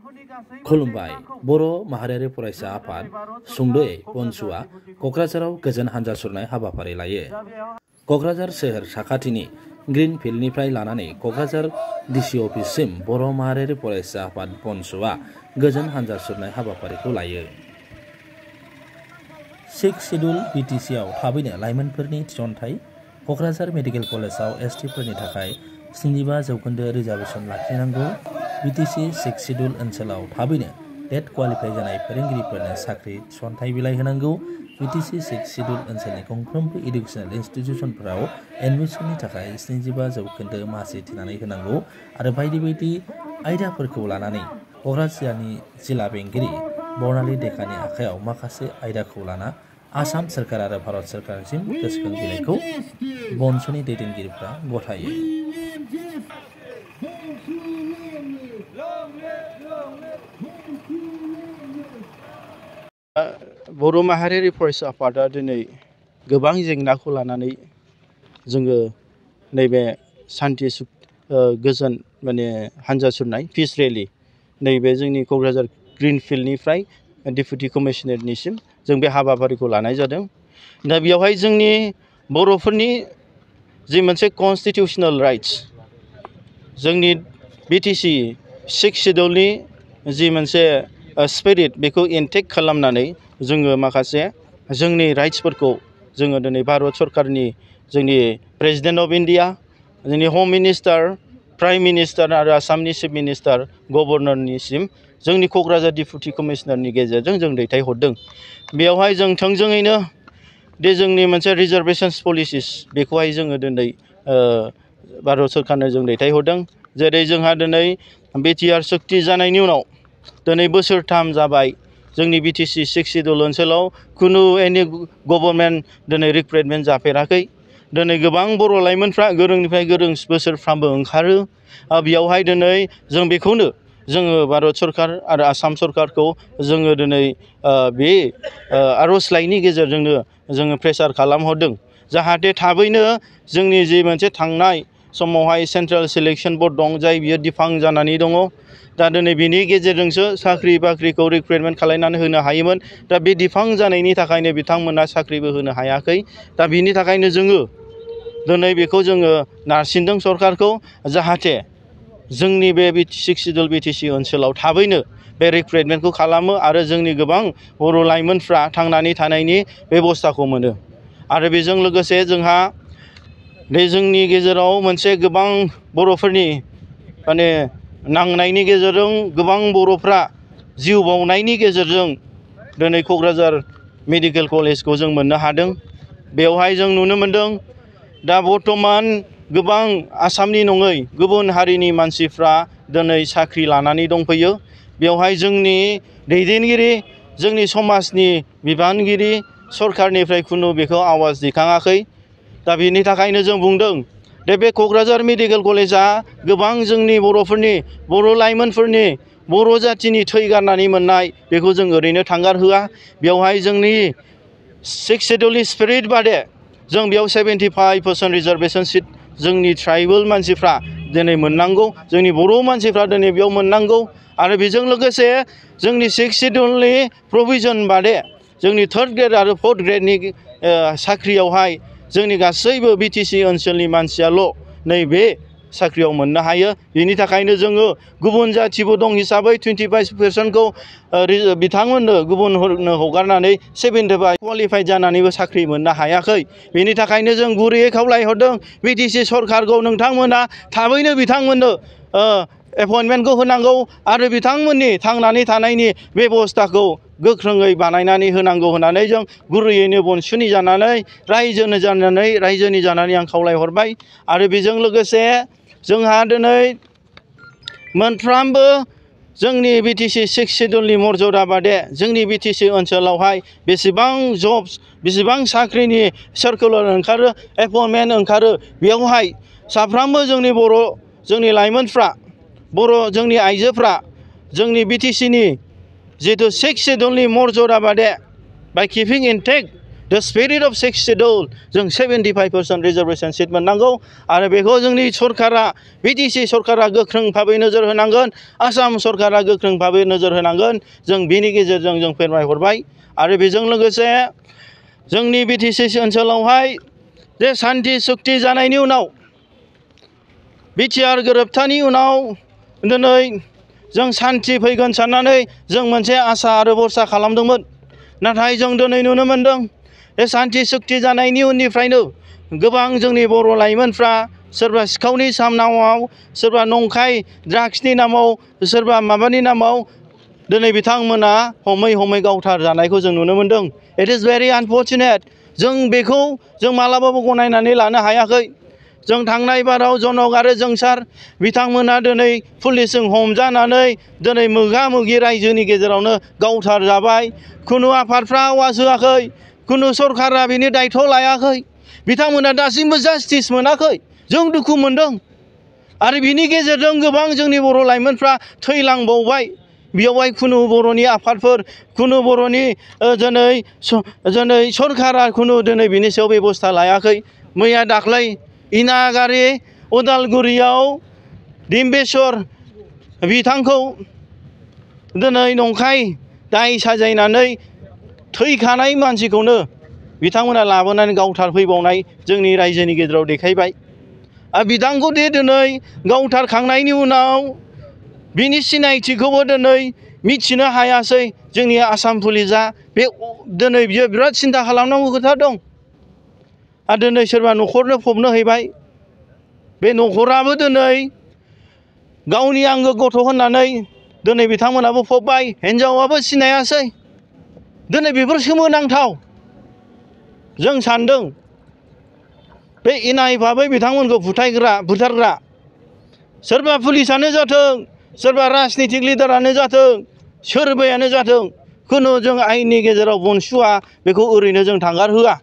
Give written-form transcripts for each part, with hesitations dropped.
खुलुमबाय बर' माहारियारि फरायसा आफाद सुंद'यै बनसुआ क'क्राझाराव गोजोन हानजा सुरनाय हाबाफारि लायो। क'क्राझार सोहोर साखाथिनि ग्रीन फिल्डनिफ्राय लानानै क'क्राझार डिसि अफिससिम बर' माहारियारि फरायसा आफाद बनसुआ गोजोन हानजा सुरनाय हाबाफारिखौ लायो। 6 सिड्युल BTC आव थाबैनो लाइमोनफोरनि थिसनथाइ। क'क्राझार मेडिकेल कलेजाव ST फोरनि थाखाय 75% रिजार्भेसन लाखिनांगौ। BTC 6 सिड्युल ओनसोलाव थाबैनो टेट क्वालिफाइ जानाय फोरोंगिरिफोरनो साख्रि थिसनथाइ बिलाइ होनांगौ। BTC 6 सिड्युल ओनसोलनि गंफ्रोमबो इडुकेसनेल इनस्टिट्युसनफोराव एडमिसननि थाखाय 75% मासि थिनानै होनांगौ आरो बायदि बायदि आयदाफोरखौ लानानै क'क्राझारनि जिल्ला बेंगिरि बर्नाली डेकानि आखायाव माखासे आयदाखौ लाना आसाम सोरखार आरो भारत सोरखारसिम गोसोखां बिलाइखौ बनसुनि दैदेनगिरिफ्रा गथायो। बर' माहारियारि फरायसा आफादा दिनै गोबां जेंनाखौ लानानै जोङो नैबे सान्थि गोजोन हानजा सुरनाय पिस रेलि नैबे जोंनि क'क्राझार ग्रीन फिल्डनिफ्राय डेपुटि कमिशनारनिसिम जों बे हाबाफारिखौ लानाय जादों। दा बेयावहाय जोंनि बर'फोरनि जि मोनसे कनस्टिटिउसनेल राइट्स जोंनि BTC 6 सिड्युलनि जि मोनसे स्पिरिट बेखौ इनटेक्ट खालामनानै जोङो माखासे जोंनि राइट्सफोरखौ जोङो दिनै भारत सरकारनि जोंनि प्रेसिडेन्ट अफ इन्डिया, जोंनि हम मिनिस्टार, प्राइम मिनिस्टार आरो आसामनि चिफ मिनिस्टार गभर्नरनिसिम जोंनि क'क्राझार डेपुटि कमिशनारनि गेजेरजों जों दैथायहरदों। बेयावहाय जों थोंजोङैनो दे जोंनि मोनसे रिजार्भेशन्स पलिसिस बेखौहाय जोङो दिनै भारत सरकारनो जों दैथायहरदों। जेरै जोंहा दिनै BTR सुक्ति जानायनि उनाव दिनै बोसोरथाम जाबाय जोंनि BTC 6 सिड्युल ओनसोलाव खुनु एनि गभर्नमेन्ट दिनै रिक्रुटमेन्ट जाफेराखै। दिनै गोबां बर' लाइमोनफ्रा गोरोंनिफ्राय गोरों बोसोरफ्रामबो ओंखारो। बेयावहाय दिनै जों बेखौनो जोङो भारत सरकार आरो आसाम सरकारखौ जोङो दिनै बे आर'जलाइनि गेजेरजोंनो जोङो प्रेसार खालामहरदों जाहाथे थाबैनो जोंनि जि मोनसे थांनाय समावहाय सेन्ट्रेल सिलेक्शन बर्ड दं जाय बियो दिफां जानानै दङ। दा दिनै बिनि गेजेरजोंसो साख्रि बाख्रिखौ रिक्रुटमेन्ट खालामनानै होनो हायोमोन। दा बे दिफां जानायनि थाखायनो बिथांमोना साख्रिबो होनो हायाखै। दा बिनि थाखायनो जोङो दिनै बेखौ जोङो नारसिनदों सरकारखौ जाहाथे जोंनि बे 6 सिड्युल BTC ओनसोलाव थाबैनो बे रिक्रुटमेन्टखौ खालामो आरो जोंनि गोबां बर' लाइमोनफ्रा थांनानै थानायनि बेबस्थाखौ मोनो। आरो बेजों लोगोसे जोंहा बे जोंनि गेजेराव मोनसे गोबां बर'फोरनि नांनायनि गेजेरजों गोबां बर'फ्रा जिउ बावनायनि गेजेरजों दिनै क'क्राझार मेडिकेल कलेजखौ जों मोननो हादों। बेवहाय जों नुनो मोनदों दा बर्थमान गोबां आसामनि नङै गुबुन हारिनि मानसिफ्रा दिनै साख्रि लानानै दंफैयो। बेवहाय जोंनि दैदेनगिरि जोंनि समाजनि बिबानगिरि सरकारनिफ्राय खुनु बेखौ आवाज दैखाङाखै। दा बेनि थाखायनो जों बुंदों दे बे क'क्राझार मेडिकेल कलेजा गोबां जोंनि बर'फोरनि बर' लाइमोनफोरनि बर' जाथिनि थै गारनानै मोननाय बेखौ जों ओरैनो थांगारहोआ। बेवहाय जोंनि 6 सिड्युलनि स्पिरिट बादे जों बेयाव 75% रिजार्भेशन सिट जोंनि ट्राइबेल मानसिफ्रा दिनै मोननांगौ, जोंनि बर' मानसिफ्रा दिनै बेयाव मोननांगौ। आरो बेजों लोगोसे जोंनि 6 सिड्युलनि प्रभिजन बादे जोंनि 3rd ग्रेड आरो 4th ग्रेडनि साख्रियावहाय जोंनि गासैबो BTC ओनसोलनि मानसियाल' नैबे साख्रियाव मोननो हायो। बेनि थाखायनो जोङो गुबुन जाथिबो दं हिसाबै 25%खौ बिथांमोननो गुबुननो हगारनानै 75 क्वालिफाइड जानानैबो साख्रि मोननो हायाखै। बेनि थाखायनो जों गुरैयै खावलायहरदों BTC सरकारखौ नोंथांमोना थाबैनो बिथांमोननो एपइन्टमेन्टखौ होनांगौ आरो बिथांमोननि थांनानै थानायनि बेबस्थाखौ गोख्रोङै बानायनानै होनांगौ होननानै जों गुरैयैनो बनसुनि जानानै रायजोनि जानानै आं खावलायहरबाय। आरो बेजों लोगोसे जोंहा दिनै मोनफ्रोमबो जोंनि BTC 6 सिड्युलनि मर्यादा बादे जोंनि BTC ओनसोलावहाय बेसेबां जब्स बेसेबां साख्रिनि सार्कुलार ओंखारो एपइन्टमेन्ट ओंखारो बेयावहाय साफ्रोमबो जोंनि बर' जोंनि लाइमोनफ्रा जोंनि आइजोफ्रा जोंनि BTCनि जिहेतु 6 सिड्युलनि मर्यादा बादे बाय keeping इनटेक्ट the spirit of 6th schedule जों 75% रिजर्वेशन सीट मोननांगौ आरो बेखौ जोंनि सरकारा बिटिसि सरकारा गोख्रों भाबै नोजोर होनांगोन आसाम सरकारा गोख्रों भाबै नोजोर होनांगोन जों बिनि गेजेरजों जों फोरमायहरबाय आरो बेजों लोगोसे जोंनि बिटिसि ओनसोलावहाय जे सान्थि सुक्ति जानायनि उनाव बिटिआर गोरोबथानि उनाव दिनै जों सान्थि फैगोन साननानै जों मोनसे आसा आरो भरसा खालामदोंमोन नाथाय जों दिनै नुनो मोनदों बे सान्थि सुक्ति जानायनि उननिफ्रायनो गोबां जोंनि बर' लाइमोनफ्रा सोरबा सिखावनि नामाव सोरबा नंखाय ड्राग्सनि नामाव सोरबा माबानि नामाव दिनै बिथांमोना हमै गावथार जानायखौ जों नुनो मोनदों इट इज भेरि आनफर्चुनेट जों बेखौ जों मालाबाबो गनायनानै लानो हायाखै जों थांनाय बाराव जनक आरो जोंसार बिथांमोना दिनै पुलिसजों हमजानानै दिनै मोगा मोगि रायजोनि गेजेरावनो गावथार जाबाय खुनु आफादफ्रा आवाज होआखै खुनु सरकारा बिनि दायथ' लायाखै बिथांमोना दासिमबो जास्टिस मोनाखै जों दुखु मोनदों आरो बिनि गेजेरजों गोबां जोंनि बर' लाइमोनफ्रा थैलांबावबाय बेयावहाय खुनु बर'नि आफादफोर खुनु बर'नि दिनै सरकारा खुनु दिनै बिनि सायाव बेबस्था लायाखै मैया दाख्लै इनागारि उदालगुरियाव डिम्बेश्वर बिथांखौ दिनै नंखाय दाय साजायनानै थैखानाय मानसिखौनो बिथांमोना लाबोनानै गावथार फैबावनाय जोंनि रायजोनि गेजेराव देखायबाय आरो बिथांखौ दिनै गावथारखांनायनि उनाव बिनि सिनायथिखौबो दिनै मिथिनो हायासै जोंनि आसाम पुलिसा बे दिनै बियो बिराद सिन्था खालामनांगौ खोथा दं आरो दिनै सोरबा न'खरनो फबनो हैबाय बे न'खराबो दिनै गावनि आंगो गथ' होननानै दिनै बिथांमोनाबो फबबाय हिन्जावाबो सिनायासै दिनै बेफोर सोमोनांथाव जों सान्दों बे इनाय भाबै बिथांमोनखौ बुथारग्रा सोरबा पुलिसानो जाथों सोरबा राजनितिक लिडारानो जाथों सोरबायानो जाथों खुनु जों आयेननि गेजेराव बनसुआ बेखौ ओरैनो जों थांगार होआ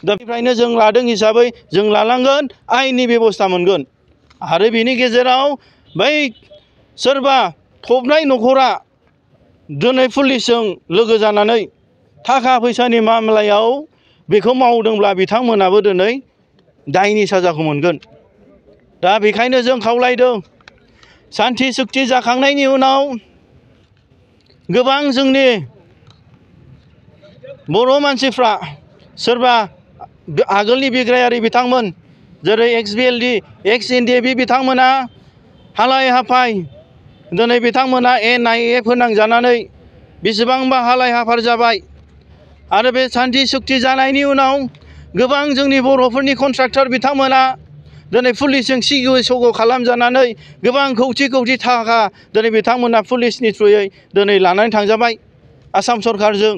दा बेनिफ्रायनो जों लादों हिसाबै जों लालांगोन आयेननि बेबस्था मोनगोन आरो बिनि गेजेराव बै सोरबा फबनाय न'खरा दिनै पुलिसजों लोगो जानानै थाखा फैसानि मामलायाव बेखौ मावदोंब्ला बिथांमोनाबो दिनै दायनि साजाखौ मोनगोन दा बेखायनो जों खावलायदों सान्थि सुक्ति जाखांनायनि उनाव गोबां जोंनि बर' मानसिफ्रा सोरबा आगोलनि बिग्रायारि बिथांमोन जेरै XBLD XNDB बिथांमोना हालाय हाफाय दिनै बिथांमोना NIA फोनांजानानै बेसेबांबा हालाय हाफार जाबाय आरो बे सान्थि सुक्ति जानायनि उनाव गोबां जोंनि बर'फोरनि कन्ट्राक्टर बिथांमोना दिनै पुलिसजों सिग' खालामजानानै गोबां खौथि थाखा दिनै बिथांमोना पुलिसनि थ्रुयै दिनै लानानै थांजाबाय आसाम सरकारजों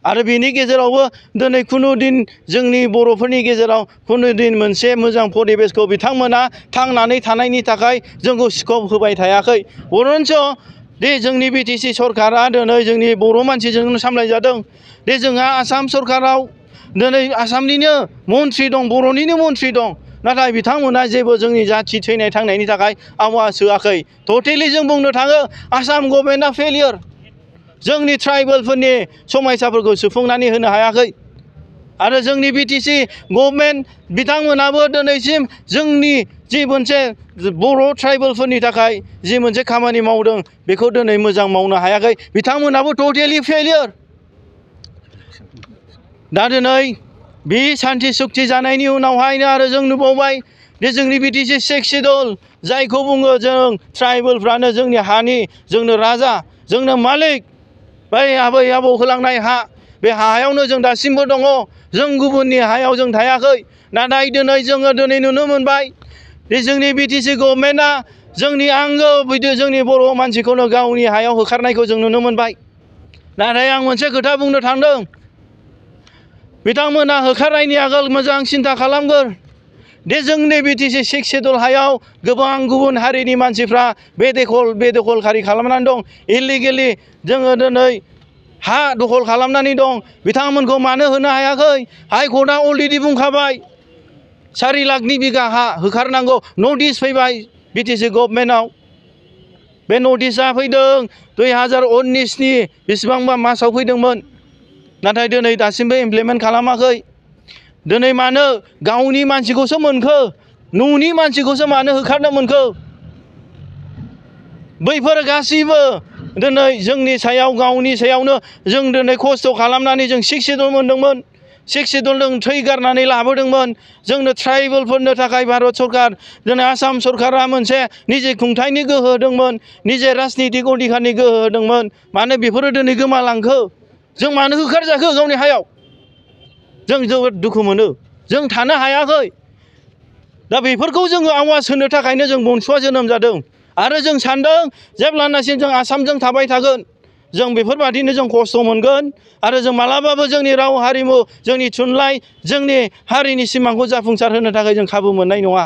आरो बेनि गेजेरावबो दिनै खुनु दिन जोंनि बर'फोरनि गेजेराव खुनु दिन मोनसे मोजां परिबेसखौ बिथांमोना थांनानै थानायनि थाखाय जोंखौ स्कप होबाय थायाखै बरन्स दे जोंनि बिटिसि सरकारा दिनै जोंनि बर' मानसिजोंनो सामलायजादों दे जोंहा आसाम सरकाराव दिनै आसामनिनो मन्थ्रि दं बर'निनो मन्थ्रि दं नाथाय बिथांमोना जेबो जोंनि जाथि थैनाय थांनायनि थाखाय आवाज होआखै टटेलि जों बुंनो थाङो आसाम गभर्नमेन्टआ फेलियर जोंनि ट्राइबेलफोरनि समस्याफोरखौ सुफुंनानै होनो हायाखै आरो जोंनि बिटिसि गभर्नमेन्ट बिथांमोनाबो दिनैसिम जोंनि जि मोनसे बर' ट्राइबेलफोरनि थाखाय जि मोनसे खामानि मावदों बेखौ दिनै मोजां मावनो हायाखै बिथांमोनाबो टटेलि फेलियर दा दिनै बे सान्थि सुक्ति जानायनि उनावहायनो आरो जों नुबावबाय दे जोंनि बिटिसि 6th शिड्युल जायखौ बुङो जों ट्राइबेलफ्रानो जोंनि हानि जोंनो राजा जोंनो मालिक बै आबै आबौ होलांनाय हा बे हायावनो जों दासिमबो दङ जों गुबुननि हायाव जों थायाखै नाथाय जोङो नुनो मोनबाय दे जोंनि बिटिसि गभर्नमेन्टआ जोंनि आंगो जोंनि बर' मानसिखौनो गावनि हायाव होखारनायखौ जों नुनो मोनबाय नाथाय आं मोनसे खोथा बुंनो थांदों बिथांमोना होखारनायनि आगोल मोजां सिन्था खालामगोर दे जोंनि बिटिसि 6th शिड्युल हायाव गोबां गुबुन हारिनि मानसिफ्रा बेदखलखारि खालामनानै दं इलिगेलि जोङो दिनै हा दखल खालामनानै दं बिथांमोनखौ मानो होनो हायाखै हाइकर्टआ अलरेडि बुंखाबाय 4 लाखनि बिगा हा होखारनांगौ नटिस फैबाय बिटिसि गभर्नमेन्टआव बे नटिसआ फैदों 2019नि बेसेबांबा मासाव फैदोंमोन नाथाय दिनै दासिमबो इमप्लिमेन्ट खालामाखै। दिनै मानो गावनि मानसिखौसो मोनखो, न'नि मानसिखौसो मानो होखारनो मोनखो? बैफोर गासैबो दिनै जोंनि सायाव, गावनि सायावनो जों दिनै खस्थ' खालामनानै जों 6 सिड्युल मोनदोंमोन। 6 सिड्युल जों थै गारनानै लाबोदोंमोन। जोंनो ट्राइबेलफोरनो थाखाय भारत सरकार, दिनै आसाम सरकारा मोनसे निजे खुंथायनि गोहो होदोंमोन, निजे राजनितिक अधिकारनि गोहो होदोंमोन। मानो बेफोरो दिनै गोमालांखो? जों मानो होखारजाखो गावनि हायाव? जों जोबोद दुखु मोनो। जों थानो हायाखै। दा बेफोरखौ जोङो आवाज होनो थाखायनो जों बंसुआ जोनोम जादों। आरो जों सान्दों जेब्लानासिम जों आसामजों थाबाय थागोन, जों बेफोरबादिनो जों खस्थ' मोनगोन आरो जों मालाबाबो जोंनि राव हारिमु, जोंनि थुनलाइ, जोंनि हारिनि सिमांखौ जाफुंसार होनो थाखाय जों खाबु मोननाय नङा।